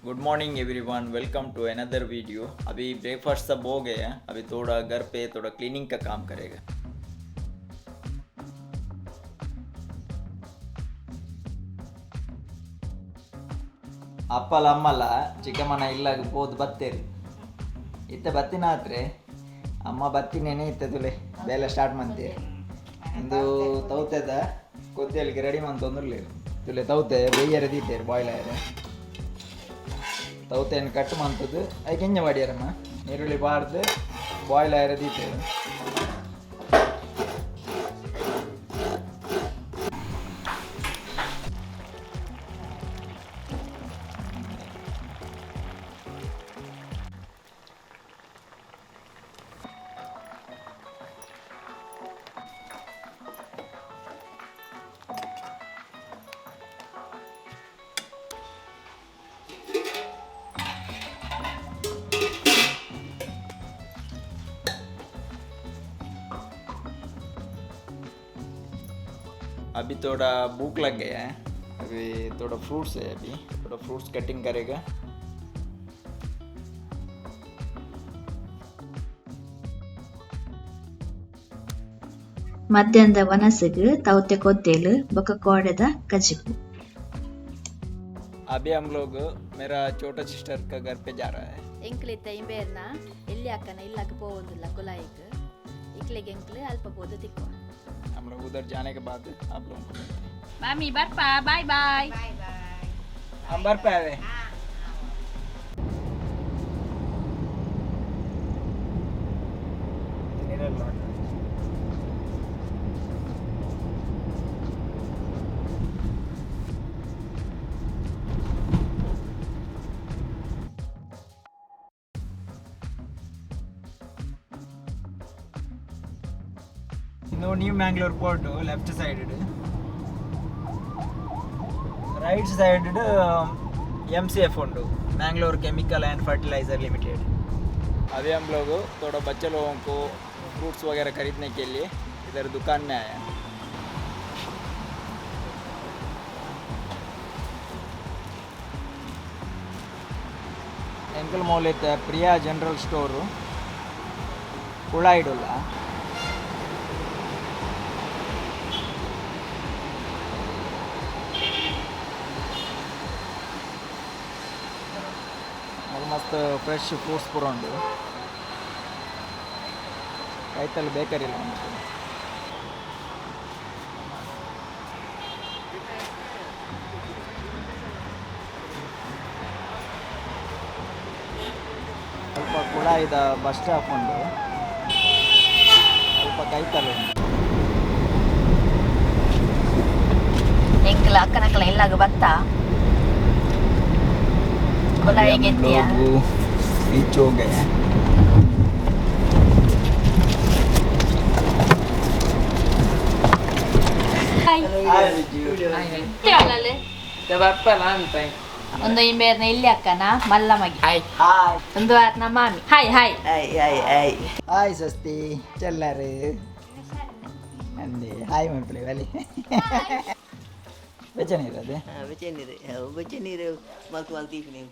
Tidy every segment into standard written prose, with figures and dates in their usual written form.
Good morning everyone, welcome to another video. अभी breakfast सब हो गया, अभी थोड़ा घर पे थोड़ा क्लीनिंग का काम करेगा। ಅಪ್ಪಲ ಅಮ್ಮಲ ಚಿಕ್ಕಮ್ಮನ ಇಲ್ಲಾಗ ಪೋದು ಬತ್ತೇರಿ. ಇತ್ತ ಬತ್ತಿನ ಆತ್ರೆ ಅಮ್ಮ ಬತ್ತಿನೇನೆ ಇತ್ತ ತುಲೆ ಬೇಲೆ ಸ್ಟಾರ್ಟ್ ಮಂತೇರಿ. ಇಂದು ತೌತೆದ ಕೊದ್ದೆಲ್ಗೆ ರೆಡಿ ಮಂತೊಂದುರ್ಲೇರು. ತುಲೆ ತೌತೆ ಬೇಯ್ಯರೆ ದೀತೇರು, ಬಾಯ್ಲ್ ಆಯರೆ. ತೌತೆಯನ್ನು ಕಟ್ ಮಂತದ್ದು ಐಕ್ ಎಂಜ ಮಾಡಿಯಾರಮ್ಮ? ನೀರುಳ್ಳಿ ಬಾರ್ದು ಬಾಯ್ಲ್ ಆಯರೆ ದೀತೇರು. अभी थोड़ा भूख लग गया है। अभी थोड़ा फ्रूट्स है, अभी थोड़ा फ्रूट्स कटिंग करेगा। ಮಧ್ಯಾಹ್ನದ ವನಸುಗು ತೌತೆ ಕೊದ್ದೆಲು ಬೊಕ ಕೋಡೆದ ಕಜಿಪು. अभी हम लोग मेरा छोटा सिस्टर का घर पे जा रहा है। ಎಂಕ್ಲಿತ್ತ ಇಂಬೇರ್ನ ಎಲ್ಲಿ ಅಕ್ಕನ ಇಲ್ಲಕ್ಕೆ ಪೋವೊಂದುಲ್ಲ ಕುಲಾಯಿಗ್ ಇಕ್ಲೆಗ್ ಎಂಕ್ಲು ಅಲ್ಪ ಪೋದು ತಿಕ್ಕುವ. हम लोग उधर जाने के बाद आप लोगों को मिलते हैं। ಮಾಮಿ ಬರ್ಪಾ, ಬಾಯ್ ಬಾಯ್. हम बर पे आए। ಇನ್ನು new Mangalore port left side, right side MCF ಉಂಟು, Mangalore chemical and fertiliser limited. अभी हम लोग थोड़ा बच्चे लोगों को फ्रूट्स वगैरह खरीदने के लिए इधर दुकान में आए हैं। ಎಂಕಲ್ ಮೌಲಿತ ಪ್ರಿಯಾ ಜನರಲ್ ಸ್ಟೋರು ಕುಳಾಯಿಡುಲ್ಲ. ಮಸ್ತ್ ಫ್ರೆಶ್ ಫ್ರೂಟ್ಸ್ ಪೂರ ಉಂಡು. ಕೈತಲ್ ಬೇಕರಿ ಇಲ್ಲ ಉಂಟು. ಸ್ವಲ್ಪ ಕುಳಾಯಿದ ಬಸ್ ಸ್ಟಾಪ್ ಉಂಡು, ಸ್ವಲ್ಪ ಕೈತಲ್ ಉಂಟು. ಎಂಕ್ಲ ಅಕ್ಕನಕ್ಕಲ ಇಲ್ಲಾಗ ಬತ್ತ ಕುಲಾಯಿಗೆ ಎತ್ತಿಯ. बीच हो गए। ಒಂದು ಇಂಬೇರ್ನ ಇಲ್ಲಿ ಅಕ್ಕನ ಮಲ್ಲ ಮಗಿ. ಹಾಯ್. ಒಂದು ಆತ್ನ ಮಾಮಿ. Hi hi. ಹಾಯ್ ಸಸ್ತಿ ಚಲ್ಲಾರು ಅಂದೆ. ಹಾಯ್ ಮಕ್ಕಳು ಬಲಿ ಬೆಚ್ಚ ನೀರು ಅದೇ. ಬೆಚ್ಚ ನೀರು, ಬೆಚ್ಚ ನೀರು ಮಲ್ತು ಮಲ್ತೀವಿ.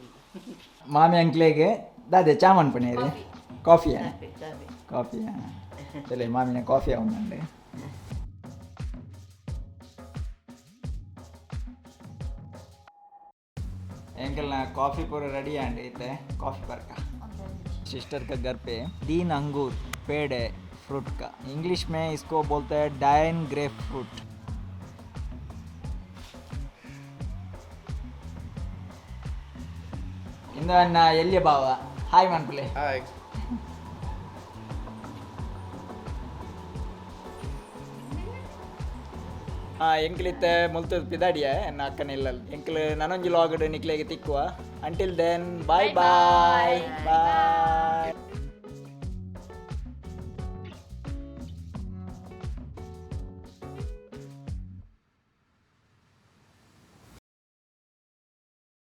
ಮಾಮಿ ಅಂಕ್ಲೆಗೆ ದಾದೆ ಚಾ ಮನ್ಪಣೇರು? ಕಾಫಿಯಾ? ಕಾಫಿಯಾ? ಚಲೋ, ಮಾಮಿನ ಕಾಫಿ ಅವಂದಂಡೆ. ಎಂಕಲ್ನ ಕಾಫಿ ಪೂರ ರೆಡಿ ಆಂಡ್ ಇತ್ತೆ ಕಾಫಿ ಪರ್ಕ. सिस्टर का घर पे दीन अंगूर पेड़ है फ्रूट का। इंग्लिश में इसको बोलते हैं डायन ग्रेप फ्रूट। ಇಂದ ಅಣ್ಣ ಎಲ್ಲಿಯ ಬಾವ, ಹಾಯ್ ಮನ್ಪುಲೆ. ಹಾಯ್. ಹಾಂ, ಎಂಕ್ಲಿತ್ತೆ ಮುಲ್ತದ ಪಿದಾಡಿಯ ಎನ್ನ ಅಕ್ಕನ ಇಲ್ಲ. ಎಂಕ್ಲು ನನೊಂಜಿ ಲಾಗಡ್ ನಿಕ್ಲೆಗೆ ತಿಕ್ಕುವ. Until then, bye bye bye.